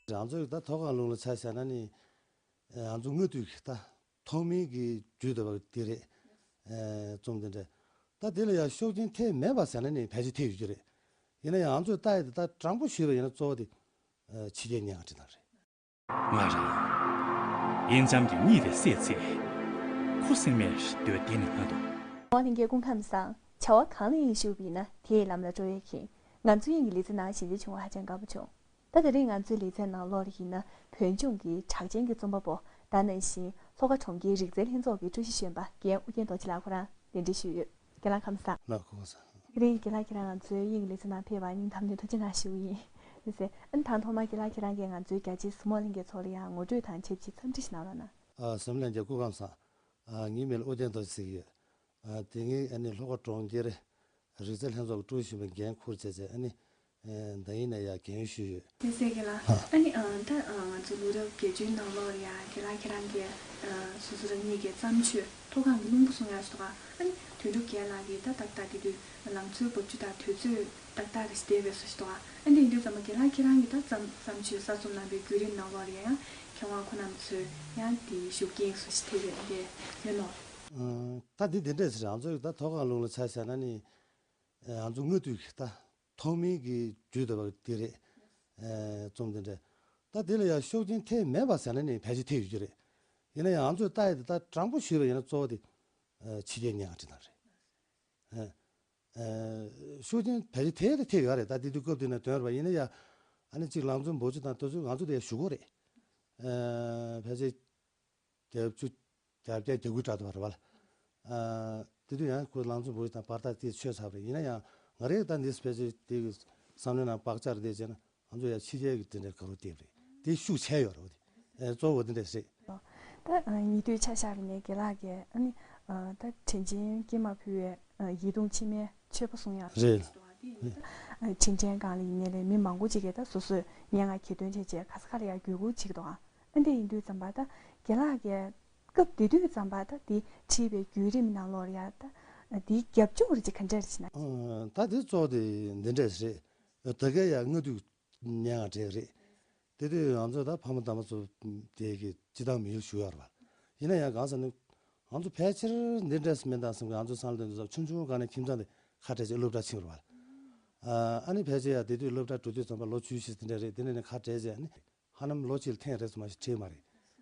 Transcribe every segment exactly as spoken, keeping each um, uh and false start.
རང་ཚོའི་ད་མཐོ་སྒང་ལུང་ལ་ཆ་བཞག་ན་ནི། ང་ཚོ་སྔ་དུས་ཀྱི་ད་ཐོག་མའི་གི་བརྒྱུད་བསྡད་པ་དེ་རེད། རྩོམ་དེ་འདྲ། ད་དེ་ལ་ཡང་ཤུགས་རྐྱེན་ཐེབས་མེད་པ་ཟེར་ན་ནི་ཕལ་ཆེར་ཐེབས་ཡོད་ཀྱི་རེད། ཡིན་ན་ཡང་ང་ཚོས་ལྟ་ཡས་དེ་ད་དྲང་པོ་ཞུས་པ་ཡིན་ན་གཙོ་བོ་དེ་ཕྱི་རྒྱལ་སྙན་ངག་འབྲི་སྟངས་རེད། ང་རང་དབྱེན་འབྱམས་ཀྱི་གཉིད་ལས་སད་ཚེ། ཁུ་སིམ་མེར་སྡོད་བདེ་ནི་མ་འདུག་ལྷན་རྒྱས་སྐུ་ཁམས་བཟང་། བྱ་བ་གང་ལ་ཡིན་ཞུགས་པ་ཡིན་ན་དེའི་ལམ་ལ་འགྲོ་ཡས་མཁན། ང་ཚོའི་དབྱིངས་ཀྱི་ལི་ཙི་ནང་ཞལ་མཇལ་བྱུང་བ་ཧ་ཅང་དགའ་པོ་བྱུང་། ད་དེ་རིང་ང་ཚོའི་ལེ་ཚན་ནང་ལོགས་ལ་ཡིན་ན་བོད་ལྗོངས་ཀྱི་གྲགས་ཅན་གྱི་རྩོམ་པ་པོ། ད་ནང་བཞིན་ལྷོ་ཁ་གྲོང་ཁྱེར་རིག་རྩལ་ལྷན་ཚོགས་ཀྱི་ཀྲུའུ་ཞི་གཞོན་པ་རྒན་ཨུ་རྒྱན་རྡོ་རྗེ་ལགས་ཁོ་རང་གདན་འདྲེན་ཞུས་ཡོད། རྒན་ལགས་ཁམས་བཟང་། ལགས་སོ། དེ་རིང་རྒན་ལགས་ཁྱེད་རང་ང་ཚོའི་དབྱིངས་ལེ་ཚན་ནང་ཕེབས་པར་སྙིང་ཐག་པ་ནས་ཐུགས་རྗེ་གནང་ཞུ་གི་ཡིན། ལགས་སེ། ཨ་ནི་དང་ཐོག་མར་རྒན་ལགས་ཁྱེད་རང་གིས་ང་ཚོའི་རྒྱ་ཆེའི་གཟིགས་མོ་ལྷན་རྒྱས་ཚོ་ལ་ཡང་ངོ་སྤྲོད་དང་ཆབས་ཅིག་འཚམས་འདྲི་ཞིག་གནང་རོགས་གནང་། ཨ། གཟིགས་མོ་ལྷན་རྒྱས་སྐུ་ཁམས་བཟང་། ཨ། ངའི་མིང་ལ་ཨུ་རྒྱན་རྡོ་རྗེ་ཟེར་གྱི་ཡོད། ཨ། དེ་སྔའི་ཨ་ནི་ལྷོ་ཁ་གྲོང་ཁྱེར་རིག་རྩལ་ལྷན་ཚོགས་ཀྱི་ཀྲུའུ་ཞི་གཞོན་པའི་འགན་འཁུར་བྱས་བྱས། ཨ་ནི། ཨེ། ད་ཡིན་ན་ཡང་རྒན་ཡོལ་ཞུས་ཡོད། ལགས་སེ། རྒན་ལགས། ཨ་ནི། ཨ། ད། ཨ། ང་ཚོ་ལོ་རབས་བརྒྱད་ཅུའི་ནང་ལོགས་ལ་ཡང་རྒན་ལགས་ཁྱེད་རང་གིས། ཨ། སོ་སོ་རང་ཉིད་ཀྱི་བརྩམས་ཆོས་མཐོ་སྒང་གི་རླུང་བུ་གསུང་ཡག་ཞིག་འདུག་ག་ཨ་ནི་དོན་གྲུབ་རྒྱལ་ལགས་ཀྱིས་ད་ཏག་ཏག་དེ་དུས་ལང་ཚོའི་འབབ་ཆུ་དང་དུས་ཚོད་ཏག་ཏག་རེ་ཞིག་བསྡད་པའི་བཟོ་ཞིག་འདུག་ག་ཨ་ནི་དེ་ཡིན་དུས་ཙམ་པ་རྒན་ལགས་ཁྱེད་རང་གིས་ད་བརྩམས་བརྩམས་ཆོས་གསར་རྩོམ་གནང་པའི་བརྒྱུད་རིམ་ནང་ལོགས་ལ་ཡང་མཁས་དབང་ཁོང་རྣམ་ཚོས་ཡང་དེའི་ཤུགས་རྐྱེན་བཟོ་ཞིག་ཐེབས་ཡོད་དེ་ཡོད་ནོ། ཨ། ད་འདི་འདི་འདྲས་ཟེར། ང་ཚོའི་ད་མཐོ་སྒང་ལུང་ལ་ཆ་བཞག་ན་ནི། ང་ཚོ་སྔ་དུས་ཀྱི་ད་ཐོག་མའི་གི་བརྒྱུད་བསྡད་པ་དེ་རེད། ཨེ། རྩོམ་དེ་འདྲ། ད་དེ་ལ་ཡང་ཤུགས་རྐྱེན་ཐེབས་མེད་པ་ཟེར་ན་ནི་ཕལ་ཆེར་ཐེབས་ཡོད་ཀྱི་རེད། ཡིན་ན་ཡང་ང་ཚོས་ལྟ་ཡས་དེ་ད་དྲང་པོ་ཞུས་པ་ཡིན་ན་གཙོ་བོ་དེ། ཨེ། ཕྱི་རྒྱལ་སྙན་ངག་འབྲི་སྟངས་རེད། ཨེ། ཨེ། ཤུགས་རྐྱེན་ཕལ་ཆེར་ཐེབས་དེ་ཐེབས་ཡོད་རེད། ད་དེ་དུས་སྐབས་དེ་ནས་དོན་རེད་པ། ཡིན་ན་ཡང་ཨ་ནི་གཅིག་ལང་ཚོའི་འབབ་ཆུ་དང་དུས་ཚོད་ང་ཚོ་དེ་ཡང་གཞུག་གུ་རེད། ཨེ། ཕལ་ཆེར་བརྒྱད་ཅུ་གྱ་བརྒྱད་གྱ་དགུའི་བར་དུ་བ་རེད་པ། ཨ། དེ་དུས་ཡང་ཁོ་ལང་ཚོའི་འབབ་ཆུ་དང་བར་ཐག་དེ་ཆོད་ཚར་བ་རེད། ཡིན་ན་ཡང་ང་རའི་ད་འདི་ཕལ་ཆེར་དེ་གི་བསམ་བློའི་ནང་བག་ཆགས་རེ་བསྡད་བྱས་ན་ང་ཚོ་ཡང་ཕྱི་རྒྱལ་གྱི་དེ་འདྲའི་དགའ་རབ་དེ་རེད། དེ་ཤུགས་ཆེ་ཡོད་རེད། འོ་དེ། ཨེ། གཙོ་བོ་དེ་འདྲས་རེད། ད་ཉེ་དུས་ཆ་བཞག་པ་ཡིན་ན་རྒན་ལགས་ཀྱིས་ཨ་ནི། ད་དྲིན་ཆེན་ཀྱེ་མ་ཕུལ་བའི་ཡིད་གདུང་མཆི་མའི་མཆོད་པ་གསུང་ཡག་རེད། དྲིན་དྲན་སྒང་ལ་ཡིན་ནའི་ལས་མི་མང་པོ་ཅིག་གིས་ད་སོ་སོས་སྙན་ངག་གྱེར་འདོན་བྱས་བྱས་ག་ས་ག་ལ་ཡང་བརྒྱུད་སྐུར་བྱེད་ཀྱི་འདུག་ཨ། ཨ་འདི་ཡིན་དུས་ཙམ་པ་ད་རྒན་ལགས་ཀྱིས་སྐབས་དེ་དུས་ཙམ་པ་ད་འདི་བྲིས་པའི་བརྒྱུད་རིམ་ནང་ལོགས་ལ་ཡང་ད་འདིའི་རྒྱབ་ལྗོངས་རེ་ཅིག་ག་འདྲ་རེ་ཞིག་ན། ཨ། ད་འདི་གཙོ་བོ་དེ་འདི་འདྲས་རེད། ད་ག་ཡང་སྔ་དུས་སྙན་ངག་འབྲི་ཡག་རེད། དེ་དུས་ང་ཚོ་ད་ཕ་མ་དམ་པ་ཚོ་དེ་གི་སྤྱི་བཏང་མི་ཡུལ་བཞུགས་ཡོད་རེད་པ། ཡིན་ན་ཡང་གང་ཟེར་ན་ང་ཚོ་ཕལ་ཆེར་འདི་འདྲས་མིན་ད་བསམ་གི། ང་ཚོ་སང་ལ་དེ་ཚོ་ཆུང་ཆུང་སྒང་ནས་ཁྱིམ་ཚང་དེ་ཁ་བྲལ་བྱས་སློབ་གྲྭ་ཕྱིན་པ་རེད་པ། ཨ། ཨ་ནི་ཕལ་ཆེར་ཡང་དེ་དུས་སློབ་གྲྭ་གྲོལ་དུས་ཙམ་པ་ལོ་བཅུ་བཞི་དེ་འདྲ་རེད། དེ་ནས་ནི་ཁ་བྲལ་བྱས། ཨ་ནི་ཧ་ལམ་ལོ་གཅིག་ལ་ཐེངས་རེ་ཙམ་མ་ཞིག་བྲིས་མ་རེད།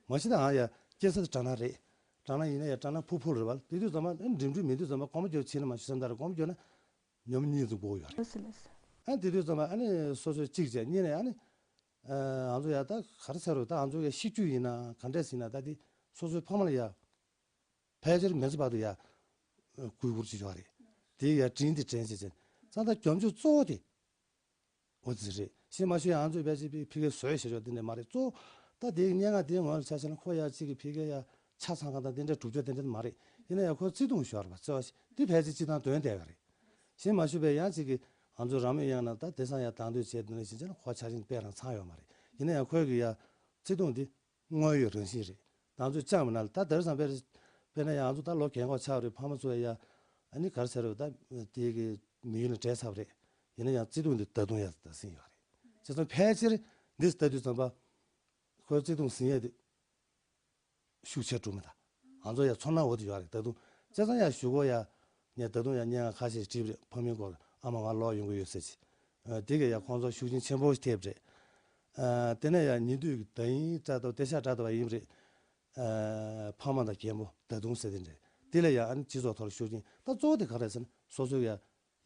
མ་གཞི་ད་ང་ཡང་སྐྱེས་ས་དེ་སྦྲ་ནག་རེད། སྦྲ་ནག་ཡིན་ན་ཡང་སྦྲ་ནག་ཕུག་ཕུག་རེད་པ། དེ་དུས་ཙམ་པ་ཨ་ནི་འགྲིམ་འགྲུལ་མེད་དུས་ཙམ་པ་སྒོར་མོ་བརྒྱབ་ཕྱིན་ན་མ་ཞུ་བསམ་ད་ར་སྒོར་མོ་བརྒྱབ་ན་ཉོ་མ་གཉིས་ཙམ་དགོས་ཡོད་རེད། ལགས་སོ་ལགས་སོ། ཨ་ནི་དེ་དུས་ཙམ་པ་ཨ་ནི་སོ་སོའི་གཅིག་བྱས་གཉིས་ནས་ཨ་ནི། ཨ། ང་ཚོ་ཡ་ད་ག་རེ་ཟེར་རོ། ད་ང་ཚོ་ཡ་ཤི་རྒྱུ་ཡིན་ན་ག་འདྲས་ཡིན་ན་ད་དེ་སོ་སོའི་ཕ་མ་ལ་ཡ་ཕལ་ཆེར་མི་ཚེ་བར་དུ་ཡ་གུས་བཀུར་བྱེད་ཆོག་རེད། དེ་ཡ་དྲིན་དེ་དྲན་བྱེད་ཅན་ཙང་ད་རྒྱབ་ལྗོངས་གཙོ་བོ་དེ་འོ་དེ་རེད། གཞན་མ་ཞུ་ཡ་ང་ཚོས་ཕལ་ཆེར་ཕ་གིར་བཟོས་བྱེད་ཆོག་དེ་འདྲ་མ་རེད། གཙོ་བོ་ད་དེ་སྙན་ངག་དེའི་ངོས་ལ་ཆ་བཞག་ན་ཁོ་ཡ་གཅིག་གི་ཕ་གིར་ཡ་ཆ་ཚང་གང་དང་དེ་འདྲ་གྲུབ་ཆ་དེ་འདྲ་མ་རེད། ཡིན་ན་ཡང་ཁོ་བརྩེ་དུང་ཞོར་བ་བརྩེ་བ་ཞིག་དེ་ཕལ་ཆེར་སྤྱི་བཏང་དོན་དེ་ག་རེད། གཞན་མ་ཞུ་བས་ཡང་གཅིག་གིས་ང་ཚོ་རང་མོས་ཡང་ན་ད་དེང་སང་ཡང་དང་དོད་བྱས་འདུག་ནས་བྱས་ན་ཁོ་ཆ་ཆེན་དཔེ་རང་ཚང་ཡོད་མ་རེད། ཡིན་ན་ཡང་ཁོའི་གི་ཡ་བརྩེ་དུང་འདི་དངོས་ཡོད་རང་བཞིན་རེད། ང་ཚོས་བཅངས་མ་ན་ལ་ད་དེང་སང་དཔེར་དཔེར་ན་ཡང་ང་ཚོ་ད་ལོ་རྒན་གོག་ཆགས་རེད། ཕ་མ་ཚོ་ཡ་ཨ་ནི་ག་རེ་ཟེར་རེད། ད་དེ་གི་མི་ཡུལ་ལ་བྲལ་ཚར་བ་རེད། ཡིན་ན་ཡང་བརྩེ་དུང་འདི་ད་དུང་ཡ་ད་ཟིན་ཡོད་རེད། བྱས་ཙང་ཕལ་ཆེར་འདི་ལྟ་དུས་ཙམ་པ་ཁོའི་བརྩེ་དུང་ཟིན་ཡས་དེ་ཤུགས་ཆེ་འགྲོ་མི་ད། ང་ཚོ་ཡ་ཚོར་སྣང་འོ་དེ་ཡོད་རེད། ད་དུང་བྱས་ཙང་ཡ་གཞུག་གུ་ཡ་ངས་ད་དུང་ཡ་སྙན་ངག་ཁ་ཤས་བྲིས་པ་རེད། ཕ་མའི་སྐོར་ཨ་མ་ང་ལོག་ཡོང་གི་ཡོད་ཟེར་ཅིག་ཨ། དེ་གས་ཡ་ཁོང་ཚོ་ཤུགས་རྐྱེན་ཆེན་པོ་ཐེབས་རེད། ཨ། དེ་ནས་ཡ་ཉེ་དུས་ཀྱི་ད་ཡིན་སྐྲ་དོ་ཏེ་ཤ་སྐྲ་དོ་བ་ཡིན་པ་རེད། ཨ། ཕ་མ་དང་རྒན་པོ་ད་དུང་ཟེར་དེ་འདྲས་དེ་ལ་ཡ་ཨ་ནི་སྤྱི་ཚོགས་ཐོག་ཤུགས་རྐྱེན་ད་གཙོ་བོ་དེ་ག་རེ་ཟེར་ན་སོ་སོའི་ཡ་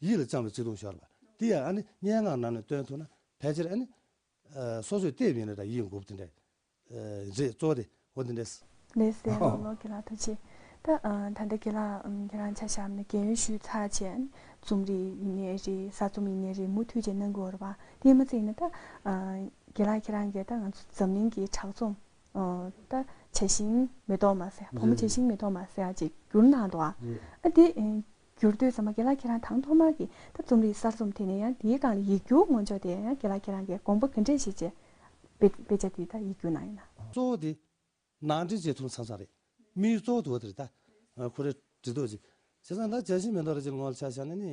ཡིད་ལ་བཅངས་པའི་བརྩེ་དུང་ཤོར་བ་དེ་ཡ་ཨ་ནི་སྙན་ངག་ནང་ནས་སྟོན་ཐུབ་ན་ཕལ་ཆེར་ཨ་ནི། ཨ། སོ་སོས་བལྟས་པ་ཡིན་ན་ད་ཡིད་འགུག་དེ་འདྲས། ཨ། རེད། གཙོ་བོ་དེ་འོ་དེ་འདྲས། ལགས་སེ། ལགས་ལགས་ལགས། རྒན་ལགས་ཐུགས་རྗེ་ཆེ། ད་ཨ་ད་ལྟ་རྒན་ལགས་ཨམ་ཁྱེད་རང་ཆ་བཞག་ན་རྒན་ཡོལ་ཞུས་ཚར་བྱས་རྩོམ་རིག་ཡིན་ནའི་རེད། གསར་རྩོམ་ཡིན་ནའི་རེད། མུ་མཐུད་བྱས་གནང་གི་ཡོད་རེད་པ། དེ་མ་ཚད་ཡིན་ན་ད་ཨ་རྒན་ལགས་ཁྱེད་རང་གིས་ད་ང་ཚོ་འཛམ་གླིང་གི་གྲགས་རྩོམ་ཨ་ད་བྱ་ཤིང་མེ་ཏོག་མ་ཟེར། བུ་མོ་བྱ་ཤིང་མེ་ཏོག་མ་ཟེར་ཡ་ཅིག་བསྒྱུར་གནང་འདུག་ཨ། ཨ་དེ་ཨ་བསྒྱུར་དུས་ཙམ་པ་རྒན་ལགས་ཁྱེད་རང་དང་ཐོག་མར་གྱི་ད་རྩོམ་རིག་གསར་རྩོམ་དེ་ནས་ཡང་དེའི་སྒང་ལ་ཡིག་སྒྱུར་ངོ་ཅོག་དེ་ཡང་རྒན་ལགས་ཁྱེད་རང་གིས་དགོངས་པ་ག་འདྲས་བཞེས་བྱས་དཔེ་དཔེ་ཆ་དེ་ད་ཡིག་སྒྱུར་གནང་ཡིན་ན། གཙོ་བོ་དེ་ནང་འདྲེན་བྱེད་ཐུབ་ན་ཚང་ཚང་རེད། དམིགས་ཡུལ་གཙོ་བོ་དེ་བ་དེ་རེད་ད། ཁོ་རེ་འབྲི་ཐུབ་ཅིག་བྱས་ཙང་ད་བྱ་ཤིང་མེ་ཏོག་རེ་ཅིག་ངོ་ལ་ཆ་བཞག་ན་ནི།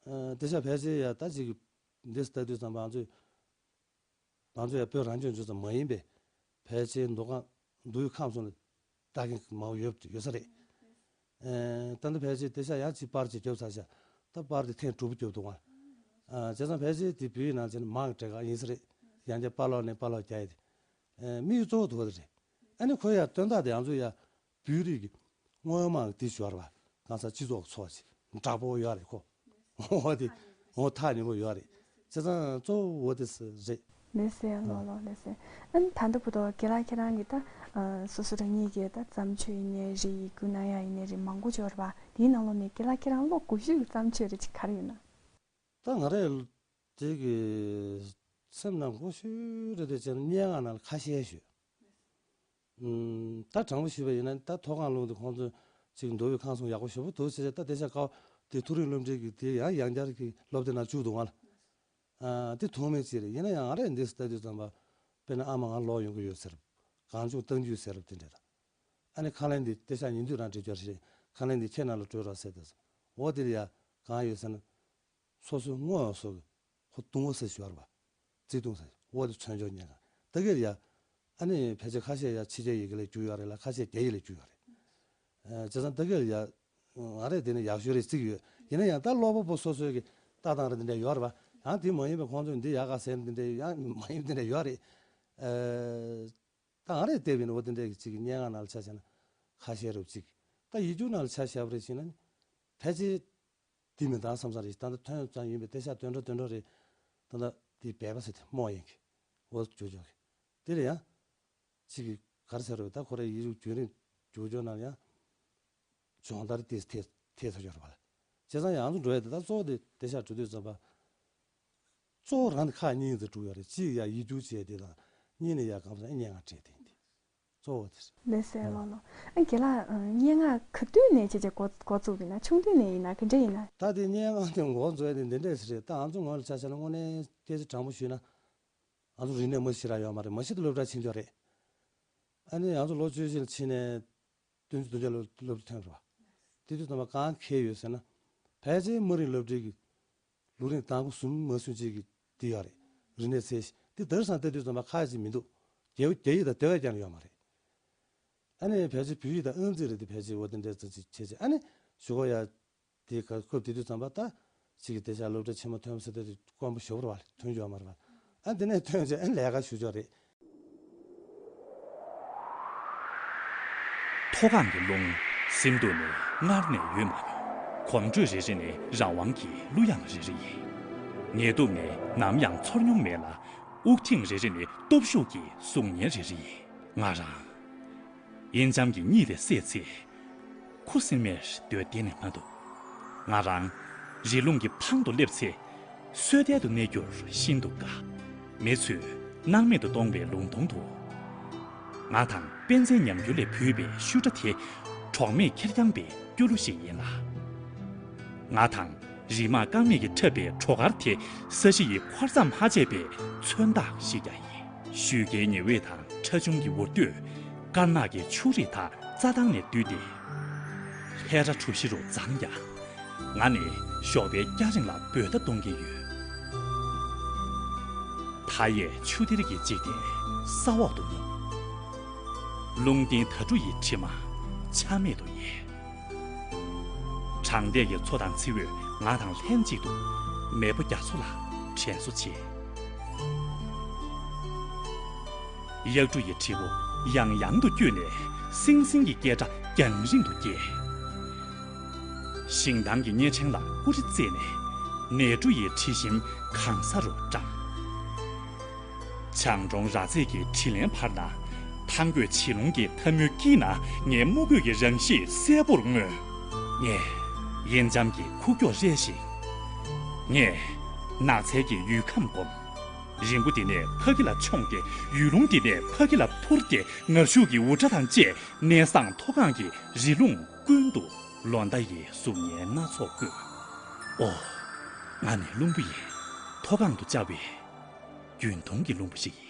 ཨ། དེ་ཤ་ཕལ་ཆེར་ཡ་ད་ཅིག་འདི་ལྟ་དུས་ཙམ་པ་ང་ཚོས་ ང་ཚོ་ཡང་བོད་རང་སྐྱོང་ལྗོངས་ཙམ་མ་ཡིན་པའི་ཕལ་ཆེར་མདོ་ཁམས་མདོ་དབུས་ཁམས་གསུམ་ལ་ལྟ་མཁན་མང་པོ་ཡོད་ཡོད་ས་རེད། ཨེ། ད་ལྟ་ཕལ་ཆེར་དེ་ཤ་ཡང་ཅིག་པར་ཅིག་རྒྱབ་ཚར་ཤག་ད་པར་དེ་ཐེངས་དྲུག་པ་རྒྱབ་འདུག་ཨ། བྱས་ཙང་ཕལ་ཆེར་དེ་བོད་ཡིག་ནང་བྱས་ན་མང་གྲས་ཀ་ཡིན་ས་རེད། ཡང་བསྐྱར་པར་ཀློག་ནས་པར་ཀློག་རྒྱག་ཡས་དེ། ཨེ། དམིགས་ཡུལ་གཙོ་བོ་དེ་བ་དེ་རེད། ཨ་ནི་ཁོ་ཡང་དོན་དག་དེ་ང་ཚོ་ཡ་བོད་རིགས་ཀྱི་དངོས་མང་གི་དེ་ཞོར་བ་གང་ཟག་སྤྱི་ཚོགས་ཚོགས་ཅིག་འདྲ་པོ་ཡོད་རེད་ཁོ། འོ་དེ་འོ་ཐག་ཉེ་པོ་ཡོད་རེད། བྱས་ཙང་གཙོ་བོ་འོ་དེ་རེད། ལགས་སོ་ལགས་ལགས་ལགས་སོ། ཨ་ནི་ད་ལྟ་བར་དུ་རྒན་ལགས་ཁྱེད་རང་གིས་ད་ཨ་སོ་སོ་རང་ཉིད་ཀྱིས་ད་བརྩམས་ཆོས་ཡིན་ནའི་རེད། ཡི་གུ་གནང་ཡག་ཡིན་ནའི་རེད། མང་པོ་ཅིག་ཡོད་རེད་པ། དེའི་ནང་ལོགས་ནས་རྒན་ལགས་ཁྱེད་རང་བློ་དགའ་ཤོས་ཀྱི་བརྩམས་ཆོས་རེ་ཅིག་ག་རེ་ཡོད་ན། ད་ང་རའི་དེ་གི་སེམས་ནང་དགའ་ཤོས་རེད་དེ་བྱས་ན་སྙན་ངག་ནང་ལ་ཁ་ཤས་ཤོད། ཨུམ། ད་དྲང་པོ་ཞུས་པ་ཡིན་ན་ད་མཐོ་སྒང་སློབ་འདི་ཁོང་ཚོས་ཅིག་མདོ་དབུས་ཁམས་གསུམ་ཡག་པོ་ཞེ་པོ་འདུག་ཟེར། ད་དེ་ཆ་ཀའོ་དེ་མཐོ་རིམ་སློབ་འབྲིང་གི་དེ་ཡང་ཡང་བསྐྱར་གྱི་སློབ་དེབ་ནང་བཅུག་འདུག་ང་ལ། ཨ། དེ་མཐོང་མེད་ཅིག་རེད། ཡིན་ན་ཡང་ང་རས་འདི་ལྟ་དུས་ཙམ་པ་དཔེར་ན་ཨ་མ་ང་ལོག་ཡོང་གི་ཡོད་ཟེར། གང་བྱུང་གཏམ་རྒྱུད་ཟེར་དེ་འདྲ་ར། ཨ་ནི་ཁ་ལན་འདི་དེ་ཤ་ཉིན་དུས་རང་བྲིས་རྒྱུ་རེད། ཁ་ལན་འདི་ཁྱེད་ནང་ལ་སྤྲོད་རོགས་ཟེར་དེ་ཟེར། འོ་དེ་ལ་ཡ་གང་ཡོད་ཟེར་ན། སོ་སོའི་དངོས་སོ་གི་ཧོ་ཏུང་ཧོ་ཟེར་ཞོར་བ། ཙི་ཏུང་ཟེར་འོ་དེ་མཚོན་ཆོག་ཉན་ག་ད་གེར་ཡ། ཨ་ནི་ཕལ་ཆེར་ཁ་ཤས་ཡ་ཕྱི་རྒྱལ་ཡི་གེ་ལས་བསྒྱུར་ཡོད་རེད་ལ་ཁ་ཤས་རྒྱ་ཡིག་ལས་བསྒྱུར་ཡོད་རེད། ཨ། བྱས་ཙང་ད་གེར་ཡ། ང་རས་དེ་ནི་ཡག་ཤོས་རེད་བརྩི་གི་ཡོད། ཡིན་ན་ཡང་ད་ཀློག་པ་པོ་སོ་སོའི་གི་ལྟ་སྟངས་རེ་འདི་འདྲ་ཡོད་རེད་བ། ཡང་དེ་མ་ཡིན་པའི་ཁོང་ཚོས་འདི་ཡག་ག་ཟེར་འདི་འདྲ་ཡང་མ་ཡིན་འདི་འདྲ་ཡོད་རེད། ཨ། ད་ང་རས་བལྟས་པ་ཡིན་ན་འོ་དེ་འདྲའི་གི་ཅིག་སྙན་ངག་ནང་ལ་ཆ་བཞག་ན་ཁ་ཤས་རེད་ཅིག་ད་ཡིག་རྒྱུགས་ནང་ལ་ཆ་བཞག་པ་རེད་ཅིག་ན་ནི་ཕལ་ཆེར་དེ་མི་འདང་བསམ་ས་རེད། ད་ལྟ་ཐོན་ཙམ་ཡིན་པའི་དེ་ཤ་དོན་འགྲོ་དོན་འགྲོ་རེད། ད་ལྟ་དེ་སྦས་པ་ཟེར་དེ་རྨོ་ཡིན་གི་འོ་ཅོ་ཅོ་གི་དེ་ལ་ཡང་ཅིག་གི་ག་རེ་ཟེར་རོ། ད་ཁོ་རའི་ཡིག་རྒྱུགས་རྒྱུན་རིང་རྒྱུགས་རྒྱུ་ནང་ཡང་སྦྱོང་བརྡར་དེ་ཐེབས་ཐེབས་ཐུབ་ཡོད་རེད་བ། བྱས་ཙང་ཡང་ཚོ་འགྲོ་ཡ་དེ་ད་གཙོ་བོ་དེ་དེ་ཤ་འགྲོ་དུས་ཙམ་པ། གཙོ་བོ་རང་གི་ཁག་གཉིས་དེ་དཀྲུགས་ཡོད་རེད། གཅིག་ཡ་ཡིག་རྒྱུགས་བྱས་དེ་དང་། གཉིས་ནས་ཡ་གང་ཟག་སྙན་ངག་བྲིས་དེ་ཡིན་ཏེ། གཙོ་བོ་དེ་རེད། ལགས་སོ་ལགས་ལགས། ཨ་རྒན་ལགས། ཨ། སྙན་ངག་ག་དུས་ནས་བྱས་བྱས་འགོ་འགོ་བཙུགས་པ་ཡིན་ན། ཆུང་དུས་ནས་ཡིན་ན་ག་འདྲ་ཡིན་ན། ད་དེ་སྙན་ངག་དེ་འགོ་འཛུགས་ཡ་དེ་འདི་འདྲས་ཞིག་རེད། ད་ང་ཚོ་ངོས་ལ་ཆ་བཞག་ན་དངོས་གནས་སྐད་ཆ་དྲང་པོ་ཞུས་ན། ང་ཚོ་རིག་གནས་མ་ཤེས་ར་ཡོད་མ་རེད། མ་ཤེས་དུ་སློབ་གྲྭ་ཕྱིན་ཆོག་རེད། ཨ་ནི་ང་ཚོ་ལོ་བཅུ་བཞི་ལ་ཕྱིན་ནས། བདུན་ཅུ་དོན་བརྒྱད་སློབ་སློབ་ཁྲིད་ཐོན་རེད་བ། དེ་དུས་ཙམ་པ་གང་ཁེལ་ཡོད་ཟེར་ན། ཕལ་ཆེར་དམའ་རིམ་སློབ་གྲྭའི་གི་ལོ་རིམ་དང་པོ་གསུམ་མ་སོན་ཅིག་གི་དེ་ཡོད་རེད། རིག་གནས་ཚད་གཞི་དེ་དེང་སང་ལྟ་དུས་ཙམ་པ་ཁ་ཅིག་མི་འདུག་རྒྱ་རྒྱ་ཡིག་དང་དེ་བས་ཀྱང་ཡོད་མ་རེད། ཨ་ནི་ཕལ་ཆེར་བོད་ཡིག་དང་ཨང་རྩིས་རེད། དེ་ཕལ་ཆེར་འོ་དེ་འདྲའི་རྩ་ཚིག་བྱས་རྗེས་ཨ་ནི་ཞུ་གོ་ཡ། དེ་ག་སྐབས་དེ་དུས་ཙམ་པ་ད་ཅིག་གི་དེ་ཤ་སློབ་གྲྭ་ཆེན་མོ་ཐོན་ཟེར་དེ་དཀོན་པོ་ཞེ་པོ་རེད་བ། ཐོན་རྒྱུ་ཡོད་མ་རེད་བ། ཨ་དེ་ནས་ཐོན་རྗེས་ཨ་ནི་ལས་ཀ་ཞུ་ཆོག་རེད། མཐོ་སྒང་གི་རླུང་སེམས་སྡུག་ནས་སྔར་ནས་ཡོད་མ་མྱོང་། གོམ་བགྲོད་རེ་རེ་ནི་རང་དབང་གི་གླུ་དབྱངས་རེ་རེ་ཡིན། ངལ་དུབ་ངས་ནམ་ཡང་ཚོར་མྱོང་མེད་ལ། དབུགས་ཐེངས་རེ་རེ་ནི་སྟོབས་ཤུགས་ཀྱི་གཟུགས་བརྙན་རེ་རེ་ཡིན། ང་རང་། གཡེན་འཇམ་གྱི་གཉིད་དེ་སད་ཚེ། ཁུ་སིམ་མེར་སྡོད་བདེ་ནས་མ་འདུག་ང་རང་རི་ཀླུང་གི་ཕང་དུ་སླེབས་ཚེ། སོས་དལ་དུ་གནས་རྒྱུར་ཤིན་ཏུ་དགའ། མི་ཚོས་སྣང་མེད་དུ་གཏོང་བའི་ལུང་སྟོང་དུ། ང་དང་དཔེ་མཛེས་ཉམས་འགྱུར་ལས་བུད་པའི་ཤུལ་སྒྲ་དེ། གྲོགས་མེད་ཁེར་རྐྱང་པའི་སྐྱོ་གླུ་ཞིག་ཡིན་ལ། ང་དང་རི་དམག་རྐང་མེད་ཀྱིས་འཁྲབ་པའི་བྲོ་གར་དེ། ས་གཞི་ཡི་འཁོར་མཚམས་ཧ་བཅད་པའི་མཚོན་རྟགས་ཤིག་ཀྱང་ཡིན། ཤུལ་རྒྱའི་ཉི་འོད་དང་ཁྲ་ཆུང་གི་འུར་སྟོད། དཀར་ནག་གི་ཆུ་རིས་དག་རྩྭ་ཐང་ནས་བསྡུས་ཏེ། ལྷས་ར་གྲུ་བཞི་རུ་བརྫངས་ཀྱང་། ང་ནི་ཞོགས་པའི་སྐྱ་རེངས་ལ་འབོད་སྒྲ་གཏོང་གིན་ཡོད། མཐའ་ཡས་ཆུ་གཏེར་གྱི་འཇིག་རྟེན་ས་འོག་ཏུ་ཉིལ། རླུང་རྟའི་དྭ་ཕྲུག་ཡི་དྲི་མ་ཆ་མེད་དུ་ཡལ། གྲང་ཟླས་ཀྱི་མཚོ་དང་མཚེའུས་ང་དང་ལྷན་ཅིག་ཏུ་མེས་པོ་རྒྱ་མཚོ་ལ་དྲན་གསོ་བྱེད། གཡག་གྲུ་ཡི་དྲིལ་བུ་ཡང་ཡང་དུ་བསྐྱོད་ནས་སིང་སིང་གི་སྐད་སྒྲ་རྒྱང་རིང་དུ་སྐྱེལ། ཞིང་ཐང་གི་སྙེ་ཕྲེང་ལ་ཀུ་རེ་རྩེས་ནས་ནས་གྲུ་ཡི་དྲི་ཞིམ་གང་ས་རུ་བཀྲམ། བྱང་གྲོང་ར་རྫས་ཀྱི་དྲིན་ལན་བར་ན། ཐང་རྒོད་བྱེ་རླུང་གི་འཐབ་མོའི་དཀྱིལ་ན་ངའི་དམུ་རྒོད་ཀྱི་རང་གཤིས་གསལ་པོར་མངོན། ངས་གཡེན་འཇམ་གྱི་ཁུག་ཀྱོག་རེ་ཞིག་ངས་ནགས་ཚལ་གྱི་ཡུལ་ཁམས་བསྒོམ། རི་མགོ་འདི་ནས་ཕ་གི་ལ་མཆོངས་ཏེ། ཡུལ་ལུང་འདི་ནས་ཕ་གི་ལ་འཕུར་ཏེ། ངར་ཤུགས་ཀྱི་འུར་སྒྲ་དང་བཅས་གནས་བཟང་མཐོ་སྒང་གི་རི་ཀླུང་ཀུན་ཏུ་ལོ་ཟླ་ཡི་གཟུགས་བརྙན་སྣ་ཚོགས་བཀོད། ཨོ། ང་ནི་རླུང་བུ་ཡིན། མཐོ་སྒང་དུ་བཅའ་བའི་རྒྱུན་མཐོང་གི་རླུང་བུ་ཞིག་ཡིན།